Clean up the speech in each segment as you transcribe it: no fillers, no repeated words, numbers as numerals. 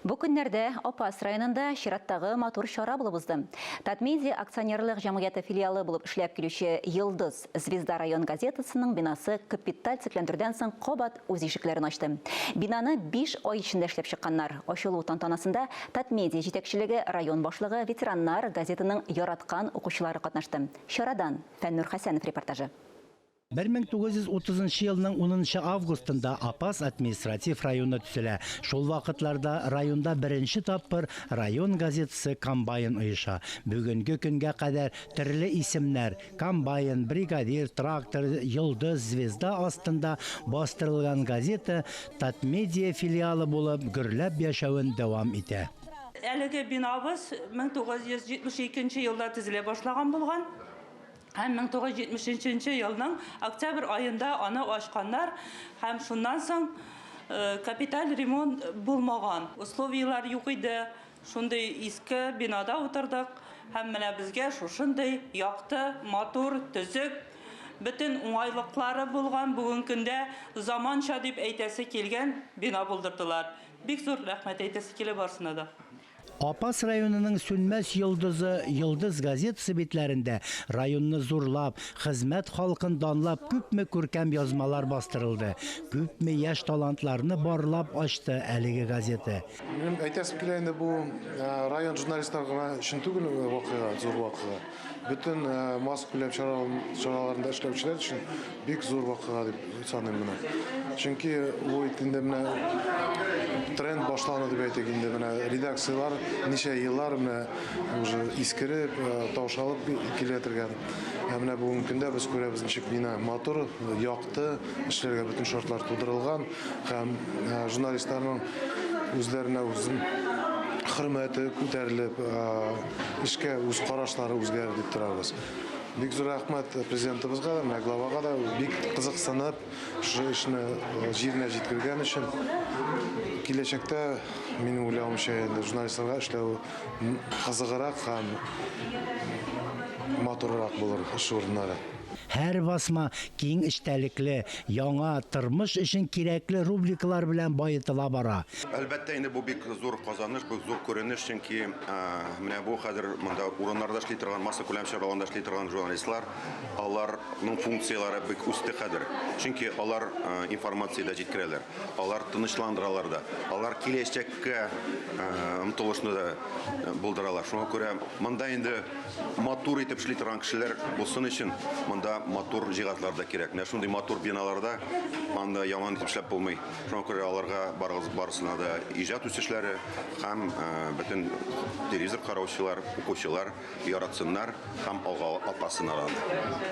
Бу көннәрдә Апас районында чираттагы матур чара булып узды. Татмедиа акционерлык җәмгыяте филиалы булып эшләп килүче Йолдыз, Звезда район газетасының бинасы капиталь төзекләндерүдән соң кабат үз ишекләрен ачты. Бинаны 5 ай эчендә эшләп чыкканнар. Ачылу тантанасында Татмедиа җитәкчелеге, район башлыгы, ветераннар, газетаның яраткан укучылары катнашты. Чарадан Фәннур Хәсәнов репортажы. 1930 елның 10 нчы августында Апас административ районы төзелә. Шул вакытларда районда беренче тапкыр район газетасы Комбайн оеша. Бүгенге көнгә кадәр төрле исемнәр, Комбайн, Бригадир, Трактор, Йолдыз, Звезда астында бастырылган газета Татмедиа филиалы булып гөрләп яшәвен дәвам итә. Әлеге бинабыз 1972 елда төзелә башлаган булган. Һәм 1973 елның октябрь аенда аны ачканнар һәм шуннан соң капиталь ремонт булмаган. Условияләр юк иде, шундый иске бинада утырдык һәм менә безгә шушындый якты, матур, төзек, бөтен уңайлыклары булган, бүгенге көндә заманча дип әйтәсе килгән бина булдырдылар. Бик зур рәхмәт әйтәсе килә барысына да. Апас районының сүнмәс йолдызы Йолдыз газетасы битләрендә районны зурлап, хезмәт халкын данлап күпме күркәм язмалар бастырылды, күпме яшь талантларны барлап ачты әлеге газета. Минем әйтәсем килә инде, бу район журналистлары гына өчен түгел вакыйга, зур вакыйга. Бөтен массакүләм чараларында эшләүчеләр өчен бик зур вакыйга дип саныйм моны. Чөнки бу инде менә тренд башлану дип әйтик инде, менә редакцияләр ничә еллар менә уже искереп, таушалып килә торган. Ә менә бүгенге көндә без күрәбез, ничек бина матур, якты, эшләргә бөтен шартлар тудырылган һәм журналистларның үзләренә үзен хөрмәте күтәрелеп, эшкә үз карашлары үзгәрер дип торабыз. Бик зур рәхмәт президентыбызга да, менә главага да, бик кызыксынып, шушы эшне җиренә җиткергән өчен. Киләчәктә, минем уйлавымча, инде журналистларга эшләү кызыграк һәм матуррак булыр эш урыннары. Һәр басма киң эчтәлекле, яңа, тормыш өчен кирәкле рубрикалар белән баетыла бара. Әлбәттә инде, бу бик зур казаныш, бик зур күренеш, чөнки менә бу хәзер монда урыннарда эшли торган, массакүләм чараларында эшли торган журналистлар, аларның функцияләре бик үсте хәзер. Чөнки алар информация дә җиткерәләр, алар тынычландыралар да, алар киләчәккә омтылышны да булдыралар. Шуңа күрә монда инде матур итеп эшли торган кешеләр булсын өчен монда матур җиһазлар да кирәк. Менә шундый матур биналарда анда яман итеп эшләп булмый. Шуңа күрә аларга барыгыз барысына да иҗат үсешләре һәм бөтен телевизор караучылар, укучылар яратсыннар һәм алга атласыннар аны.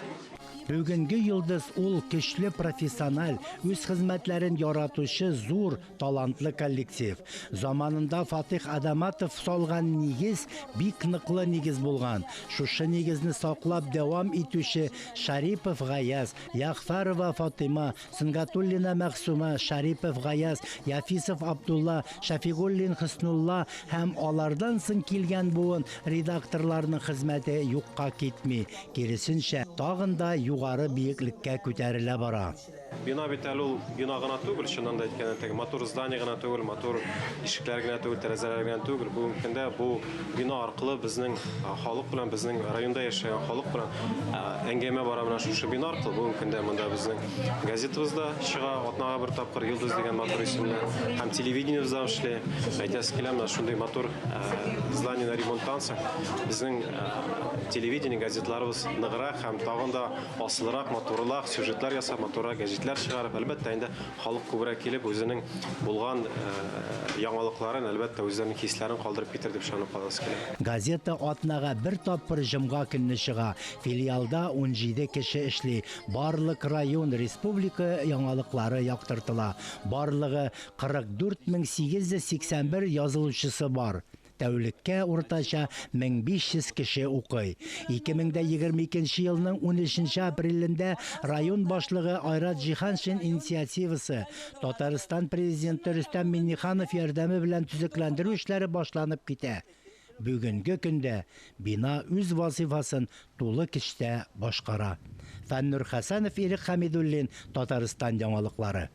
Бүгенге йолдыз ул көчле профессиональ, үз хезмәтләрен яратучы зур, талантлы коллектив. Заманында Фатих Адаматов салган нигез бик ныклы нигез булган. Шушы нигезне саклап дәвам итүче Шарипов Гаяз, Ягъфәрова Фатыйма, Сөнгатуллина Мәгъсума, Шарипов Гаяз, Яфисов Абдулла, Шәфигуллин Хөснулла һәм алардан соң килгән буын редакторларның хезмәте юкка китми, киресенчә, тагын да югары биеклеккә күтәрелә бара. Бина бит әле ул бина гына түгел, чыннан да әйткәндә, теге матур здание гына түгел, матур ишекләр генә түгел, тәрәзәләр генә түгел. Бүгенге көндә бу бина аркылы безнең халык белән, безнең районда яшәгән халык белән әңгәмә бара менә шушы бина аркылы. Бүгенге көндә монда безнең газетабыз да чыга, атнага бер тапкыр Йолдыз дигән матур исемле, һәм телевидениебез дә эшли. Әйтәсе килә, менә шундый матур зданиены ремонттан соң безнең телевидение, газетларыбыз ныграк һәм тагын да Асылрак, матуррак сюжетлар ясап, матуррак гәҗитләр чыгарып, әлбәттә инде, халык күбрәк килеп, үзенең булган яңалыкларын, әлбәттә, үзләренең хисләрен калдырып китер дип ышанып каласы килә. Газета атнага бер тапкыр җомга көнне чыга. Филиалда 17 кеше эшли. Барлык район, республика яңалыклары яктыртыла. Барлыгы 44 881 язылучысы бар. Тәүлеккә уртача 1500 кеше укый. 2022 елның 13 апрелендә район башлыгы Айрат Җиһаншин инициативасы, Татарстан Президенты Рөстәм Миңнеханов ярдәме белән төзекләндерү эшләре башланып китә. Бүгенге көндә бина үз вазыйфасын тулы көчтә башкара. Фәннур Хәсәнов, Ирек Хәмидуллин, Татарстан яңалыклары.